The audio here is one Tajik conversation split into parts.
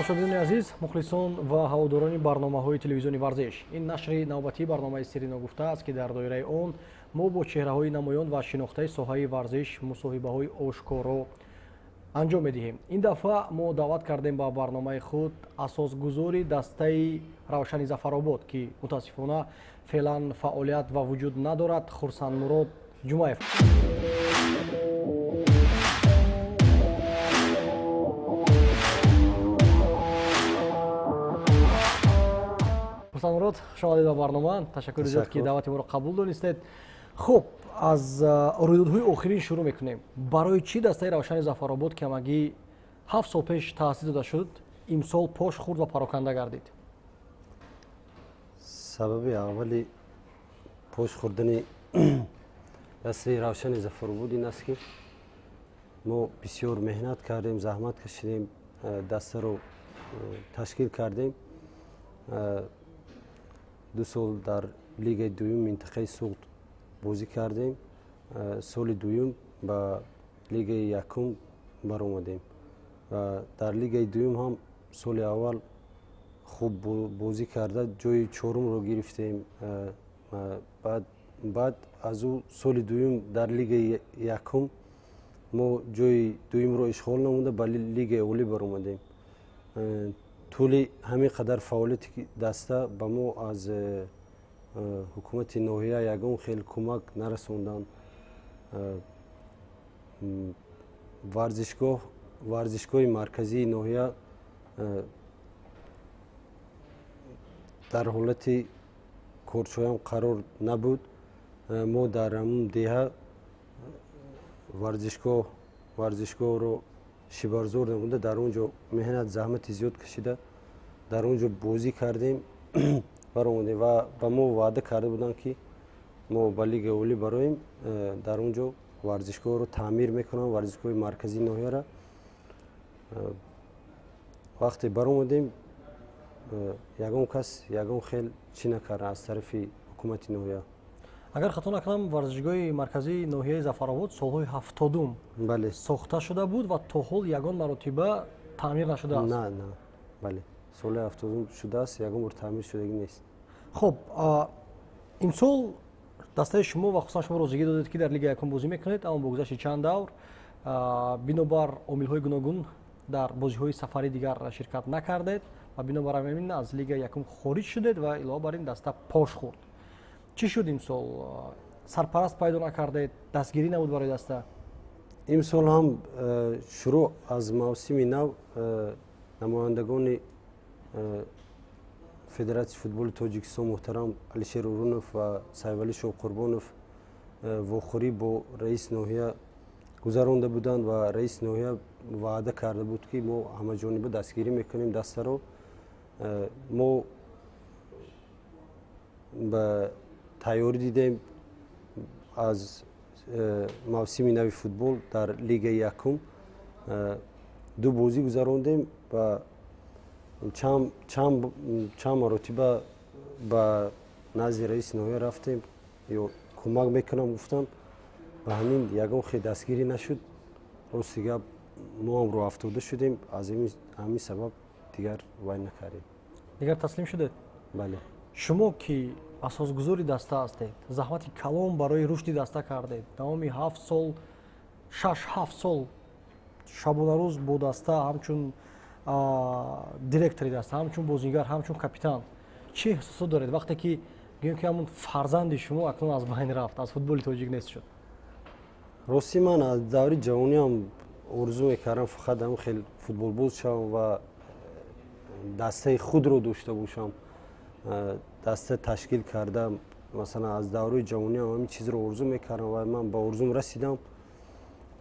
Тамошобинони азиз, мухлисон ва ҳаводорони барномаҳои телевизиони варзиш, ин нашри навбатии барномаи Сирри ногуфта аст, ки дар доираи он мо бо чеҳраҳои намоён ва шинохтаи соҳаи варзиш мусоҳибаҳои ошкоро анҷом медиҳем. Ин дафъа мо даъват кардем ба барномаи худ асосгузори дастаи Равшани Зафаробод, ки мутаассифона феълан фаъолият ва вуҷуд надорад, Хурсандмурод Ҷумаев. Хурсандмурод, хуш омадед ба барнома. Ташаккури зиёд, ки даъвати моро қабул донистед. Хуб, аз рӯйдодҳои охирин шурӯъ мекунем. Барои чӣ дастаи Равшани Зафаробод, ки ҳамагӣ 7 сол пеш таъсис дода шуд, имсол пош хӯрд ва пароканда гардид? Сабаби аввали пош хӯрдани дастаи Равшани Зафаробод ин аст, ки мо бисёр меҳнат кардем, заҳмат кашидем, дастаро ташкил кардем. 2 сол дар лигаи дуюм минтақаи Суғд бозӣ кардем. Соли дуюм ба лигаи якум баромадем ва дар лигаи дуюм ҳам соли аввал хуб бозӣ карда ҷои чорумро гирифтем. Баъд аз ӯ соли дуюм дар лигаи якум мо ҷои дуюмро ишғол намуда ба лигаи олӣ баромадем. Тӯли ҳамин қадар фаъолияти даста ба мо аз ҳукумати ноҳия ягон хел кӯмак нарасонданд. Варзишгоҳи марказии ноҳия дар ҳолати корчоям қарор набуд. Мо дар ҳамун деҳа варзишгоҳро шибарзор намуда дар он ҷо меҳнат заҳмати зиёд кашида дар он ҷо бозӣ кардем, баромадем ва ба мо ваъда карда буданд, ки мо ба лигаи олӣ бароем, дар он ҷо варзишгоҳро таъмир мекунам, варзишгоҳи марказии ноҳияра. Вақте баромадем, ягон кас ягон хел чӣ накард аз тарафи ҳукумати ноҳия. Агар хато накунам, варзишгоҳи марказии ноҳияи Зафаробод солҳои 70-ум сохта шуда буд ва то ҳол ягон маротиба таъмир нашудааст. На, на, бале, соли 70-ум шудааст, ягон бор таъмир шудагӣ нест. Хуб, имсол дастаи шумо ва хусусан шумо розигӣ додед, ки дар лигаи якум бозӣ мекунед, аммо бо гузашти чанд давр бинобар омилҳои гуногун дар бозиҳои сафарӣ дигар ширкат накардед ва бинобар ҳамин аз лигаи якум хориҷ шудед ва илова бар ин даста пош хӯрд. Чӣ шуд имсол? Сарпараст пайдо накардед, дастгирӣ набуд барои даста? Имсол ҳам шурӯъ аз мавсими нав намояндагони Федератсияи футболи Тоҷикистон муҳтарам Алишер Урунов ва Сайвалӣ Шоҳқурбонов вохӯрӣ бо раиси ноҳия гузаронда буданд ва раиси ноҳия ваъда карда буд, ки мо ҳамаҷониба дастгирӣ мекунем дастаро. Мо ба тайёрӣ дидем аз мавсими нави футбол дар лигаи якум 2 бозӣ гузарондем ва чанд маротиба ба назди раиси ноҳия рафтем, ё кӯмак мекунам гуфтам, ба ҳамин ягон хел дастгирӣ нашуд. Рости гап, мо ҳам рӯҳафтода шудем, аз ҳамин сабаб дигар вай накардем. Дигар таслим шудед? Бале. Шумо ки асосгузори даста ҳастед, заҳмати калон барои рушди даста кардед, давоми 7 сол, 6-7 сол шабонарӯз бо даста ҳамчун директори даста, ҳамчун бозингар, ҳамчун капитан, чӣ эҳсосот доред вақте ки гӯем ки ҳамун фарзанди шумо акнун аз байн рафт, аз футболи тоҷик нест шуд? Рости, ман аз даври ҷавониам орзу мекардам фақат ҳамин хел футболбоз шавам ва дастаи худро дошта бошам. Даста ташкил карда, масалан, аз давраи ҷавониам ҳамин чизро орзу мекардам ва ман ба орзум расидам.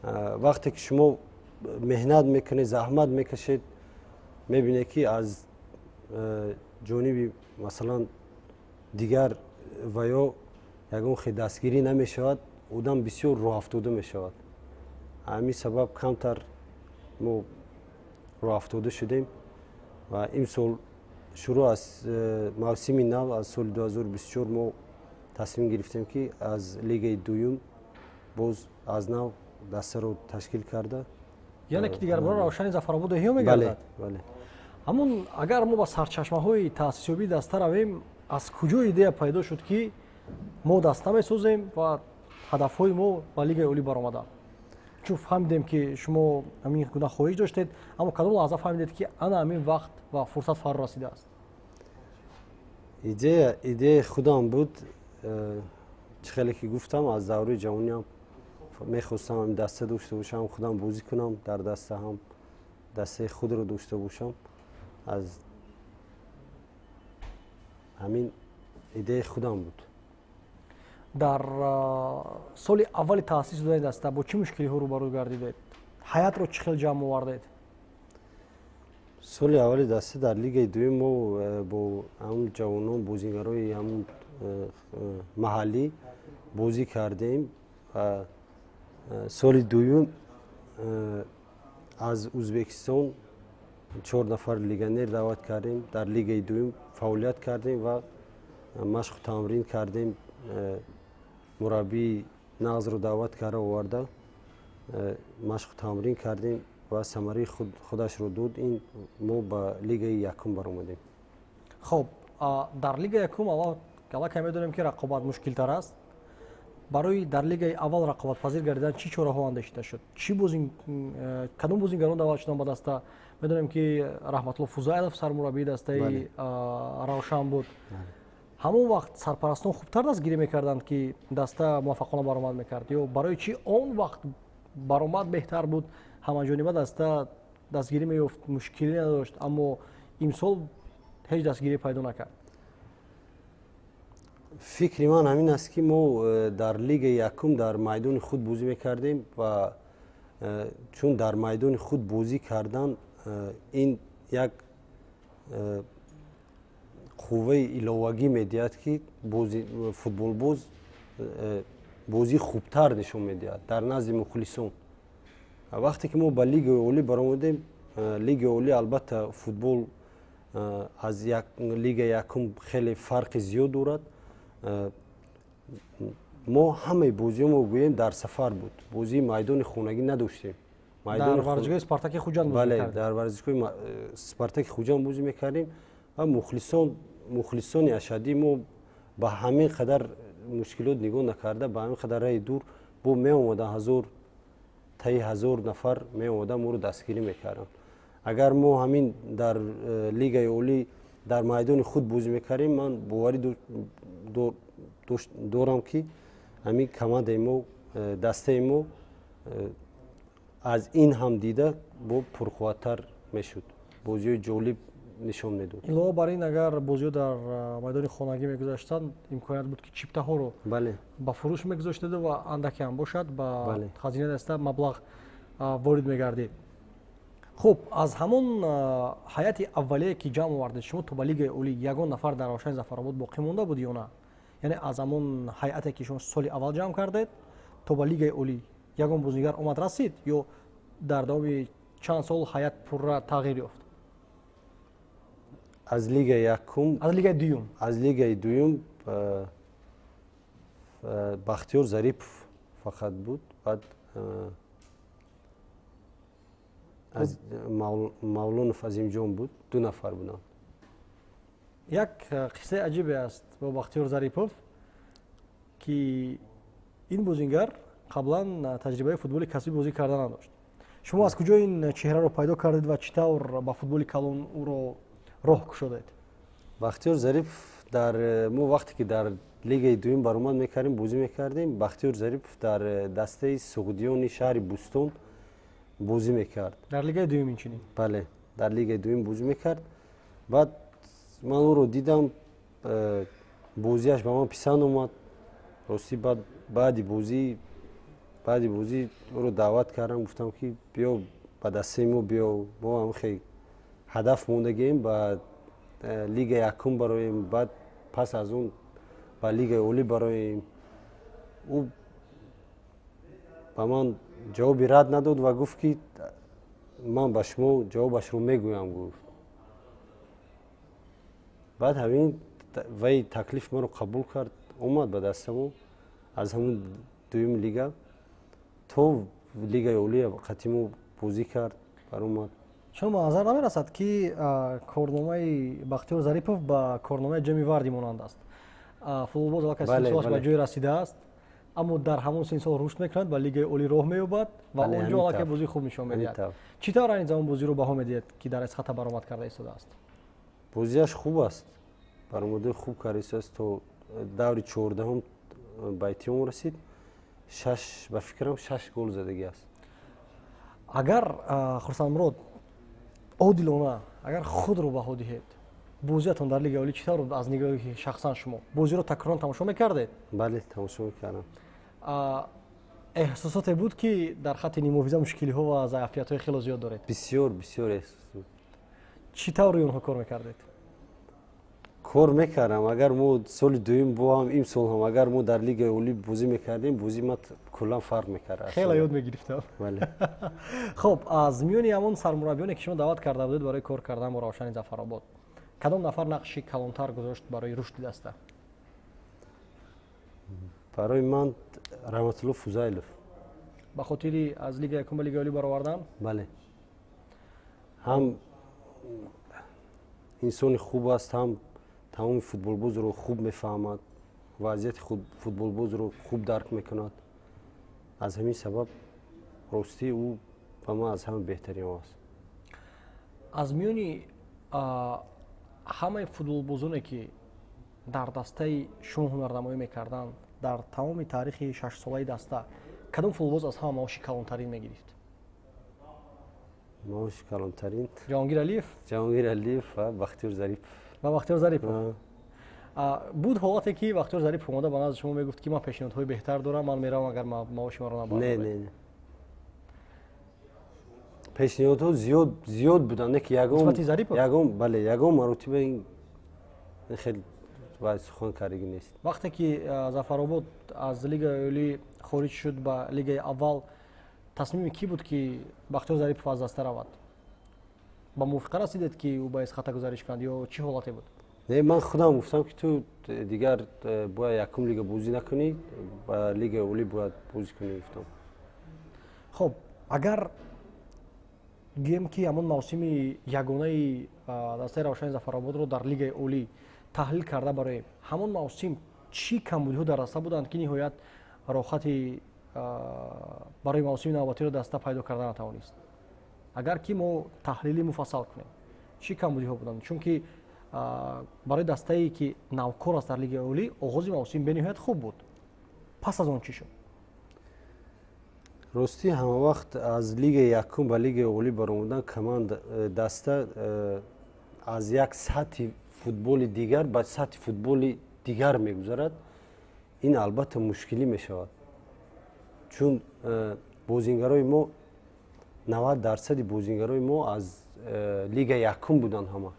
Вақте ки шумо меҳнат мекунед, заҳмат мекашед, мебинед, ки аз ҷониби масалан дигар ва ё ягон хел дастгирӣ намешавад, одам бисёр рӯҳафтода мешавад. Ҳамин сабаб камтар мо рӯҳафтода шудем ва имсол шурӯъ аз мавсими нав аз соли 2024 мо тасмим гирифтем, ки аз лигаи дуюм боз аз нав дастаро ташкил карда. Яъне ки дигарбора Равшани Зафаробод эҳё мегардад? Бале. Ҳамун агар мо ба сарчашмаҳои таъсисёбии даста равем, аз куҷо идея пайдо шуд, ки мо даста месозем ва ҳадафҳои мо ба Лигаи Олӣ баромадан? Чун фаҳмидем, ки шумо ҳамин гуна хоҳиш доштед, аммо кадом лаҳза фаҳмидед, ки ана ҳамин вақт ва фурсат фаро расидааст? Идеяи худам буд. Чӣ хеле ки гуфтам, аз давраи ҷавониам мехостам ҳамин даста дошта бошам, худам бозӣ кунам дар даста, ҳам дастаи худро дошта бошам. Аз ҳамин идеяи худам буд. Дар соли аввали таъсис додани даста бо чӣ мушкилиҳо рӯбарӯ гардидед? Ҳаятро чӣ хел ҷамъ овардед? Соли аввали даста дар лигаи дуюм мо бо ҳамун ҷавонон, бозигарои ҳамун маҳаллӣ бозӣ кардем ва соли дуюм аз Узбекистон 4 нафар легионер даъват кардем, дар лигаи дуюм фаъолият кардем ва машқу тамрин кардем. Мураббии нағзро даъват карда оварда, машқу тамрин кардем ва самараи худашро дод. Ин мо ба лигаи якум баромадем. Хоб, дар лигаи якум аллакай медонем, ки рақобат мушкилтар аст. Барои дар лигаи аввал рақобатпазир гардидан чӣ чораҳо андешида шуд? Кадом бозингарон даъват шуданд ба даста? Медонем, ки Раҳматулло Фузайлов сармураббии дастаи Равшан буд. Ҳамон вақт сарпарастон хубтар дастгирӣ мекарданд, ки даста муваффақона баромад мекард, ё барои чӣ он вақт баромад беҳтар буд, ҳамаҷониба даста дастгирӣ меёфт, мушкилӣ надошт, аммо имсол ҳеҷ дастгирӣ пайдо накард? Фикри ман ҳамин аст, ки мо дар лигаи якум дар майдони худ бозӣ мекардем ва чун дар майдони худ бозӣ кардан ин як қувваи иловагӣ медиҳад, ки футболбоз бозии хубтар нишон медиҳад дар назди мухлисон. Вақте ки мо ба лигаи олӣ баромадем, лигаи олӣ, албатта, футбол аз лигаи якум хеле фарқи зиёд дорад. Мо ҳамаи бозиҳо, мо гӯем, дар сафар буд, бозии майдони хонагӣ надоштем. Дар варзишгоҳи Спартаки Хуҷанд? Бале, дар варзишгоҳи Спартаки Хуҷанд бозӣ мекардем ва мухлисони ашаддии мо ба ҳамин қадар мушкилот нигоҳ накарда, ба ҳамин қадар раҳи дур бо меомаданд, ҳазор таи ҳазор нафар меомаданд, моро дастгирӣ мекарданд. Агар мо ҳамин дар лигаи олӣ дар майдони худ бозӣ мекардем, ман боварӣ дорам, ки ҳамин командаи мо, дастаи мо аз ин ҳам дида бо пурқувваттар мешуд, бозиҳои ҷолиб нишон медод. Илова бар ин, агар бозиҳо дар майдони хонагӣ мегузаштанд, имконият буд, ки чиптаҳоро ба фурӯш мегузоштеду ва андаке ҳам бошад, ба хазинаи даста маблағ ворид мегардид. Хуб, аз ҳамон ҳайати аввалие, ки ҷамъ овардед шумо то ба лигаи олӣ, ягон нафар дар Равшани Зафаробод боқӣ монда буд ё на? Яъне аз ҳамон ҳайате, ки шумо соли аввал ҷамъ кардед, то ба лигаи олӣ ягон бозингар омад расид ё дар давоми чанд сол ҳайат пурра тағйир ёфт? Аз лигаи якум? Аз лигаи дуюм. Аз лигаи дуюм Бахтиёр Зарипов фақат буд, баъд Мавлонов Азимҷон буд, ду нафар буданд. Як қиссаи аҷибе аст бо Бахтиёр Зарипов, ки ин бозингар қаблан таҷрибаи футболи касбӣ бозӣ карда надошт. Шумо аз куҷо ин чеҳраро пайдо кардед ва чӣ тавр ба футболи калон ӯро роҳ кушодед? Бахтиёр Зарипов дар мо вақте ки дар лигаи дуюм баромад мекардем, бозӣ мекардем, Бахтиёр Зарипов дар дастаи Суғдиёни шаҳри Бӯстон бозӣ мекард. Дар лигаи дуюм инчунин? Бале, дар лигаи дуюм бозӣ мекард. Баъд ман ӯро дидам, бозиаш ба ман писанд омад. Ростӣ, баъд баъди бозӣ ӯро даъват кардам, гуфтам, ки биё, ба дастаи мо биё, мо ҳам хеле ҳадаф мондагием ба лигаи якум бароем, баъд пас аз он ба лигаи олӣ бароем. Ӯ ба ман ҷавоби рад надод ва гуфт, ки ман ба шумо ҷавобашро мегӯям, гуфт. Баъд ҳамин вай таклиф маро қабул кард, омад ба дастамо, аз ҳамун дуюм лига то лигаи олия қатъи мо бозӣ кард, баромад. Чун ба назар намерасад, ки корномаи Бахтиёр Зарипов ба корномаи Ҷеми Варди монанд аст. Футболбоз аллакай синсолаш ба ҷое расидааст, аммо дар ҳамон синсол рушд мекунад, ба Лигаи Олӣ роҳ меёбад ва он ҷо аллакай бозии хуб нишон медиҳад. Чӣ тавр айни замон бозиро баҳо медиҳед, ки дар Эсхата баромад карда истодааст? Бозиаш хуб аст, баромадои хуб карда истодааст. То даври 14-ум ба итмом расид, шаш, ба фикрам, шаш гол задагӣ аст. Агар, Хурсандмурод, одилона агар худро баҳо диҳед, бозиятон дар Лигаи Олӣ чӣ тавр аз нигоҳи шахсан шумо? Бозиро такроран тамошо мекардед? Бале, тамошо мекардам. Эҳсосоте буд, ки дар хатти нимҳофиза мушкилиҳо ва заъфиятҳои хело зиёд доред? Бисёр, бисёр эҳсос буд. Чӣ тавр рӯи онҳо кор мекардед? Кор мекардам. Агар мо соли дуюм бо ҳам, имсол ҳам агар мо дар Лигаи Олӣ бозӣ мекардем, бозӣ ма куллан фарқ мекард. Хеле ёд мегирифтам. Бале. Хуб, аз миёни ҳамон сармураббиёне, ки шумо даъват карда будед барои кор кардан бо Равшани Зафаробод, кадом нафар нақши калонтар гузошт барои рушди даста? Барои ман Раҳматулло Фузайлов. Ба хотири аз Лига якум ба Лигаи Олӣ баровардан? Бале, ҳам инсони хуб аст, ҳам тамоми футболбозро хуб мефаҳмад, вазъияти футболбозро хуб дарк мекунад. Аз ҳамин сабаб, ростӣ, ӯ ба ман аз ҳама беҳтарин аст. Аз миёни ҳамаи футболбозоне, ки дар дастаи шумо ҳунарнамоӣ мекарданд, дар тамоми таърихи шашсолаи даста кадом футболбоз аз ҳама маоши калонтарин мегирифт? Маоши калонтарин? Ҷаҳонгир Алиев? Ҷаҳонгир Алиев ва Бахтиёр Зарипов. Ва Бахтиёр Зарипов. Буд ҳолате, ки Бахтиёр Зарипов омода ба назди шумо мегуфт, ки ман пешниҳодҳои беҳтар дорам, ман меравам, агар маоши маро набардоред? Не, не, пешниҳодҳо зиёд, зиёд буданд, не ки ягон Нисбати Зарипов? Ягон, бале, ягон маротиба ин хел сухан кардагӣ нест. Вақте ки Зафаробод аз Лигаи Олӣ хориҷ шуд ба Лигаи аввал, тасмими кӣ буд, ки Бахтиёр Зарипов аз даста равад? Ба мувофиқа расидед, ки ӯ ба Эсхата гузариш кунад, ё чӣ ҳолате буд? Не, ман худам гуфтам, ки ту дигар бояд якум лига бозӣ накунӣ, ба Лигаи Олӣ бояд бозӣ кунӣ, гуфтам. Хуб, агар гӯем, ки ҳамон мавсими ягонаи дастаи Равшани Зафарободро дар Лигаи Олӣ таҳлил карда бароем, ҳамон мавсим чӣ камбудиҳо дар даста буданд, ки ниҳоят роҳхати барои мавсими навбатиро даста пайдо карда натавонист? Агар ки мо таҳлили муфассал кунем, чӣ камбудиҳо буданд? Чунки барои дастае, ки навкор аст дар Лигаи Олӣ, оғози мавсим бениҳоят хуб буд. Пас аз он чӣ шуд? Ростӣ, ҳама вақт аз Лигаи якум ба Лигаи Олӣ баромадан команда, даста аз як сатҳи футболи дигар ба сатҳи футболи дигар мегузарад, ин албатта мушкилӣ мешавад, чун бозингарои мо, 90 дарсади бозингарои мо аз Лига якум буданд ҳама.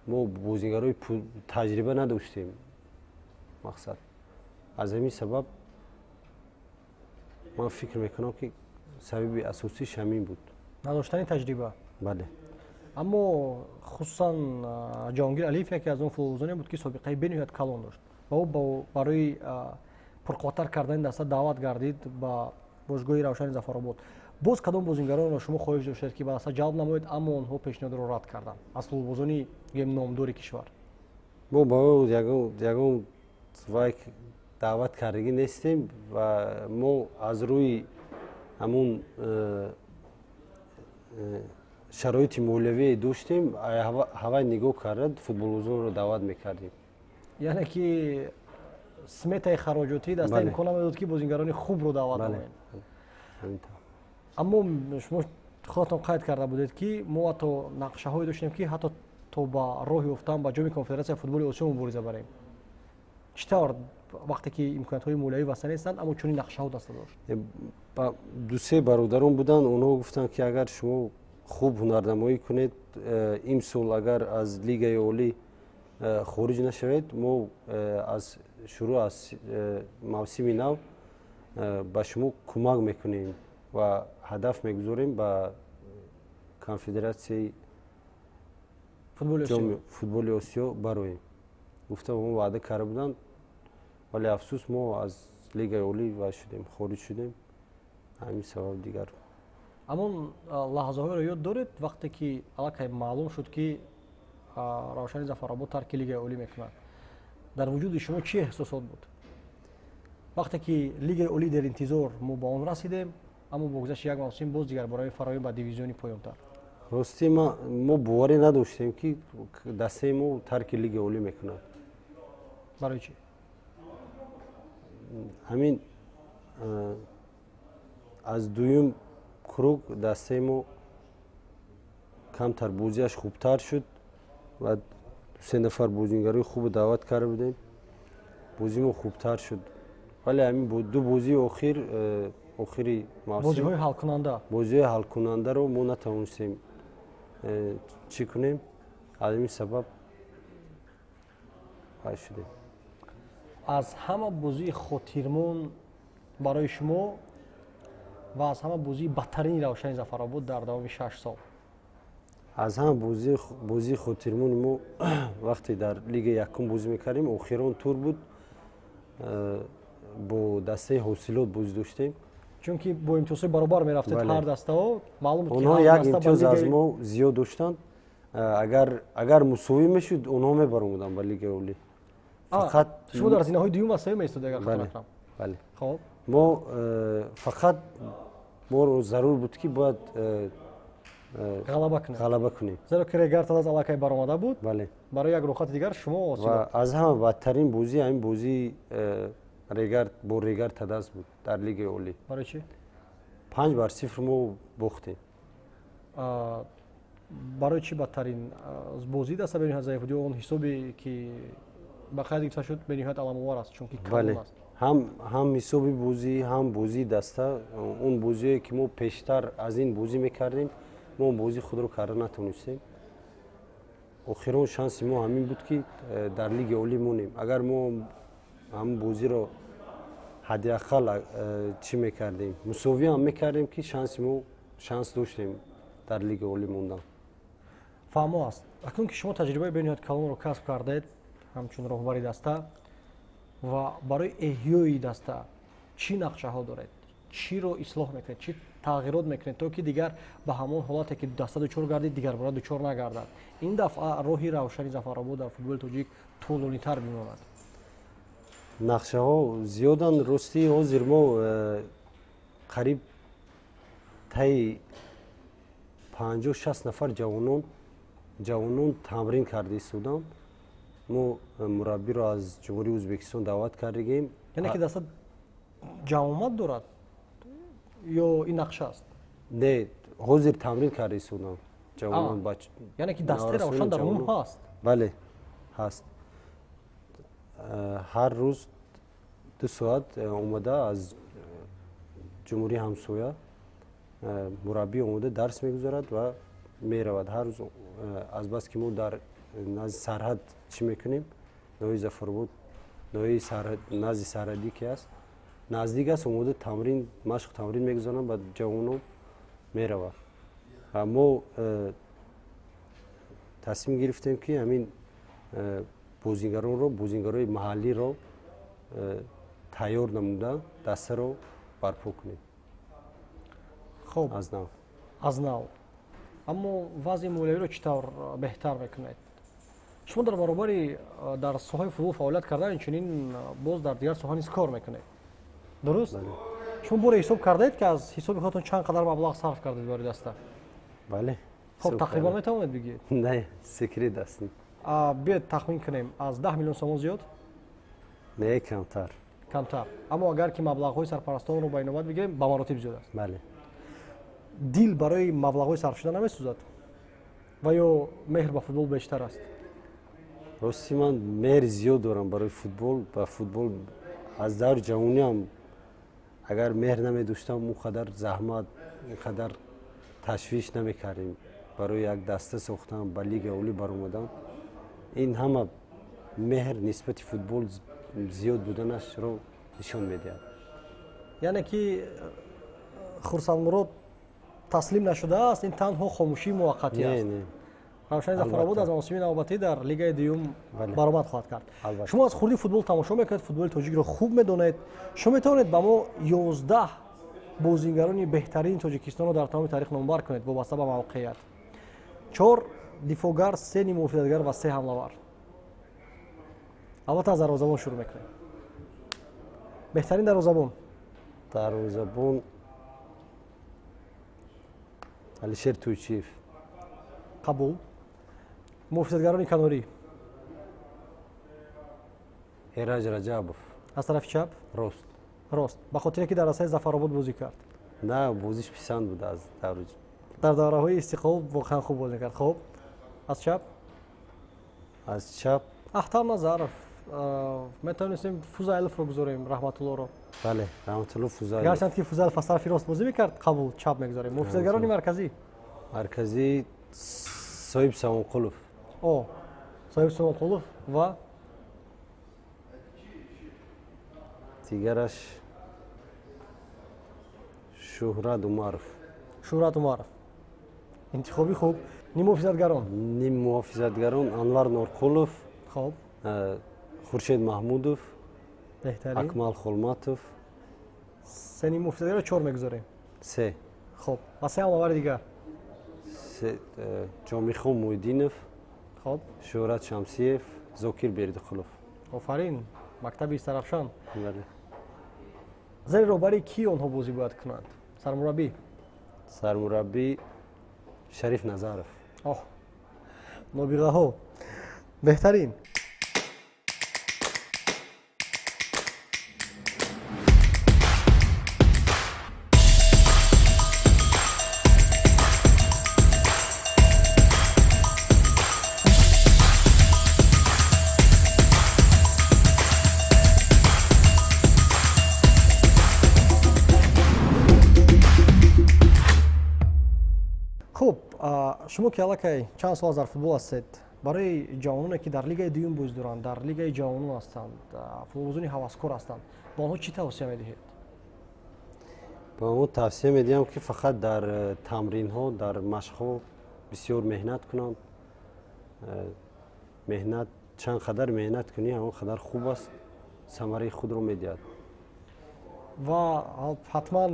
Мо бозингарои таҷриба надоштем. Мақсад, аз ҳамин сабаб ман фикр мекунам, ки сабаби асосиш ҳамин буд. Надоштани таҷриба? Бале. Аммо хусусан Ҷаҳонгир Алиев яке аз он футболбозоне буд, ки собиқаи бениҳоят калон дошт ва ӯ барои пурқувваттар кардани даста даъват гардид ба бошгоҳи Равшани Зафаробод. Боз кадом бозингаронро шумо хоҳиш доштед, ки ба даста ҷалб намоед, аммо онҳо пешниҳодро рад карданд, аз футболбозони гӯем номдори кишвар? Мо ба ягон вай даъват кардагӣ нестем ва мо аз рӯи ҳамун шароити молиявие доштем, ҳавай нигоҳ карда футболбозонро даъват мекардем. Яъне ки сметаи хароҷотии даста имкон намедод, ки бозингарони хубро даъват намоем. Аммо шумо худатон қайд карда будед, ки мо ҳатто нақшаҳое доштем, ки ҳатто то ба роҳ ёфтан ба Ҷоми Конфедератсияи футболи Осиё мубориза барем. Чӣ тавр, вақте ки имкониятҳои молиявӣ васеъ нестанд, аммо чунин нақшаҳо даста дошт? Дусе бародарон буданд, онҳо гуфтанд, ки агар шумо хуб ҳунарнамоӣ кунед имсол, агар аз Лигаи Олӣ хориҷ нашавед, мо аз шурӯъ аз мавсими нав ба шумо кӯмак мекунем ва ҳадаф мегузорем ба Конфедератсияи футболи Осиё бароем, гуфта мо ваъда карда буданд. Вале афсӯс, мо аз Лигаи Олӣ вай шудем, хориҷ шудем. Ҳамин сабаб дигар. Ҳамон лаҳзаҳоеро ёд доред, вақте ки аллакай маълум шуд, ки Равшани Зафаробод тарки Лигаи Олӣ мекунад, дар вуҷуди шумо чӣ эҳсосот буд? Вақте ки Лигаи Олӣ дар интизор мо ба он расидем, аммо бо гузашти як мавсим боз дигар барои фароҳим ба дивизиони поёнтар. Ростӣ, мо боварӣ надоштем, ки дастаи мо тарки Лигаи Олӣ мекунад. Барои чӣ? Ҳамин аз дуюм круг дастаи мо камтар бозиаш хубтар шуд ва дусе нафар бозингарои хубо даъват карда будем, бозии мо хубтар шуд, вале ҳамин ду бозии охир, охири мавсим, бозиҳои ҳалкунанда, бозиҳои ҳалкунандаро мо натавонистем чӣ кунем, аз ҳамин сабаб ҳай шудем. Аз ҳама бозии хотирмон барои шумо ва аз ҳама бозии бадтарини Равшани Зафаробод дар давоми 6 сол? Аз ҳама бозии хотирмони мо вақте дар Лигаи якум бозӣ мекардем, охирон тур буд, бо дастаи Ҳосилот бозӣ доштем. Чунки бо имтиёзҳои баробар мерафтед ҳар дастао, маълум буд. Онҳо як имтиёз аз мо зиёд доштанд. Агар мусовӣ мешуд, онҳо мебаромаданд ба Лигаи Олӣ. Фақат шумо дар зинаҳои дуюм ва сеюм меистодед, агар хато накунам. Бале. Хоб. Мо фақат моро зарур буд, ки бояд ғалаба кунед. Ғалаба кунем. Зеро ки Регар Тадаз аллакай баромада буд. Бале. Барои як рӯхати дигар шумо. Ва аз ҳама бадтарин бозӣ ҳамин бозии Регар бо Регар Тадаз буд дар Лигаи Олӣ. Барои чӣ? 5-0 мо бохтем. Барои чӣ бадтарин бозӣ? Даста бениҳоят заиф буд ё он ҳисобе, ки ба қайд гирифта шуд, бениҳоят аламовар аст, чунки калон аст? Ҳам ҳисоби бозӣ, ҳам бозии даста. Он бозие, ки мо пештар аз ин бозӣ мекардем, мо бозии худро карда натонистем. Охирон шанси мо ҳамин буд, ки дар Лигаи Олӣ монем. Агар мо ҳамин бозиро ҳадди ақал чӣ мекардем, мусовӣ ҳам мекардем, ки шанси мо, шанс доштем дар Лигаи Олӣ мондан. Фаҳмо аст. Акнун ки шумо таҷрибаи бениҳоят калонро касб кардаед ҳамчун роҳбари даста, ва барои эҳёи даста чӣ нақшаҳо доред? Чиро ислоҳ мекунед, чӣ тағйирот мекунед, то ки дигар ба ҳамон ҳолате, ки даста дучор гардид, дигарбора дучор нагардад, ин дафъа роҳи Равшани Зафаробод дар футболи тоҷик тӯлонитар бимонад? Нақшаҳо зиёданд. Ростӣ, ҳозир мо қариб таи 50-60 нафар ҷавонон тамрин карда истодам. Мо мураббиро аз Ҷумҳурии Ӯзбекистон даъват кардагем. Яъне ки даста ҷамъомад дорад ё ин нақша аст? Не, ҳозир тамрин карда истодам ҷавонон. Яъне ки дастаи Равшан дар умум ҳаст? Бале, ҳаст. Ҳар рӯз 2 соат омада, аз ҷумҳурии ҳамсоя мураббӣ омода дарс мегузарад ва меравад ҳар рӯз. Азбаски мо дар назди сарҳад чӣ мекунем, ноҳияи Зафаробод ноҳияи назди сарҳадӣ ки аст, наздик аст, омода тамрин, машқ, тамрин мегузаранд ба ҷавонон, меравад. Ва мо тасмим гирифтем, ки ҳамин бозингаронро, бозингарои маҳаллиро тайёр намуда, дастаро барпо кунем. Хоб. Аз нав. Аз нав. Аммо вазъи молиявиро чӣ тавр беҳтар мекунед? Шумо дар баробари дар соҳаи футбол фаъолият кардан, инчунин боз дар дигар соҳа низ кор мекунед, дуруст? Шумо боре ҳисоб кардаед, ки аз ҳисоби худатон чанд қадар маблағ сарф кардед барои даста? Бале. Хоб, тақрибан метавонед бигӯед? Не, секрет аст. Биёед тахмин кунем: аз 10 миллион сомон зиёд? Не, камтар. Камтар, аммо агар ки маблағҳои сарпарастонро ба инобат бигирем, ба маротиб зиёд аст. Бале. Дил барои маблағҳои сарфшуда намесӯзад ва ё меҳр ба футбол бештар аст? Рости, ман меҳри зиёд дорам барои футбол, ба футбол. Аз даври ҷавониам агар меҳр намедоштам, он қадар заҳмат, ин қадар ташвиш намекардем барои як даста сохтан, ба Лигаи Олӣ баромадан. Ин ҳама меҳр нисбати футбол зиёд буданашро нишон медиҳад. Яъне ки Хурсандмурод таслим нашудааст, ин танҳо хомӯшии муваққатӣ аст. Равшани Зафаробод аз мавсими навбатӣ дар лигаи дуюм баромад хоҳад кард. Шумо аз хурдӣ футбол тамошо мекунед, футболи тоҷикро хуб медонед. Шумо метавонед ба мо 11 бозингарони беҳтарини Тоҷикистонро дар тамоми таърих номбар кунед вобаста ба мавқеият. 4 дифоъгар, 3 ниммуҳофизатгар ва 3 ҳамлавар. Албатта аз дарвозабон шурӯъ мекунем. Беҳтарин дарвозабон? Дарвозабон Алишер Туйчиев. Қабул. Муҳофизатгарони канорӣ? Эраҷ Раҷабов. Аз тарафи чап? Рост. Рост. Ба хотире ки дар дастаи Зафаробод бозӣ кард? На, бозиш писанд буд аз даври. Дар давраҳои Истиқлол воқеан хуб бозӣ кард. Хуб. Аз чап? Аз чап Ахтам Назаров. Метавонистем Фузайловро гузорем, Раҳматуллоро. Бале, Раҳматулло Фузайлов. Гарчанд ки Фузайлов аз тарафи рост бозӣ мекард, қабул, чап мегузорем. Муҳофизатгарони марказӣ? Марказӣ Соҳиб Самонқулов. О, Соҳиб Самонқулов ва дигараш Шуҳрат Умаров. Шуҳрат Умаров. Интихоби хуб. Ниммуҳофизатгарон? Ниммуҳофизатгарон Анвар Норқулов. Хуб. Хуршед Маҳмудов. Беҳтарин. Акмал Холматов. 3 ниммуҳофизатгарро 4 мегузорем. 3. Хуб. Ва 3 ҳамлавари дигар? Ҷомихон Муҳиддинов. Хуб. Шуҳрат Шамсиев, Зокир Бердиқулов. Офарин. Мактаби Истарафшан. Бале. Зери роҳбари кӣ онҳо бозӣ бояд кунанд? Сармураббӣ? Сармураббӣ Шариф Назаров. Оҳ, нобиғаҳо. Беҳтарин. Хуб, шумо ки аллакай чанд сол дар футбол ҳастед, барои ҷавононе ки дар лигаи дуюм бозӣ доранд, дар лигаи ҷавонон ҳастанд, футболбозони ҳаваскор ҳастанд, ба онҳо чӣ тавсия медиҳед? Ба онҳо тавсия медиҳам, ки фақат дар тамринҳо, дар машқҳо бисёр меҳнат кунанд. Меҳнат, чанд қадар меҳнат кунӣ, ҳамон қадар хуб аст, самараи худро медиҳад. Ва ҳатман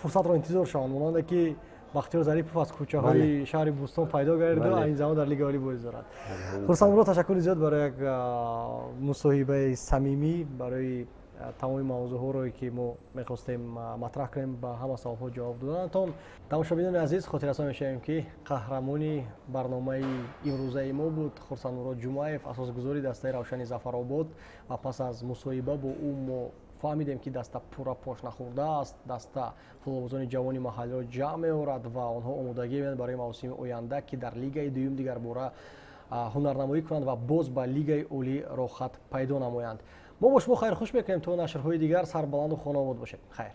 фурсатро интизор шаванд, монанде ки Бахтиёр Зарипов аз кӯчаҳои шаҳри Бӯстон пайдо гардиду айни замон дар Лигаи Олӣ бозӣ дорад. Хурсандмурод, ташаккури зиёд барои як мусоҳибаи самимӣ, барои тамоми мавзӯъҳоро ки мо мехостем матраҳ кунем, ба ҳама саволҳо ҷавоб доданатон. Тамошобинони азиз, хотиррасон мешавем, ки қаҳрамони барномаи имрӯзаи мо буд Хурсандмурод Ҷумаев, асосгузори дастаи Равшани Зафаробод, ва пас аз мусоҳиба бо ӯ мо фаҳмидем, ки даста пурра пош нахӯрдааст, даста футболбозони ҷавони маҳаллиро ҷамъ меорад ва онҳо омодагӣ мебинанд барои мавсими оянда, ки дар лигаи дуюм дигарбора ҳунарнамоӣ кунанд ва боз ба лигаи олӣ роҳхат пайдо намоянд. Мо бо шумо хайрхуш мекунем то нашрҳои дигар. Сарбаланду хонаобод бошед. Хайр.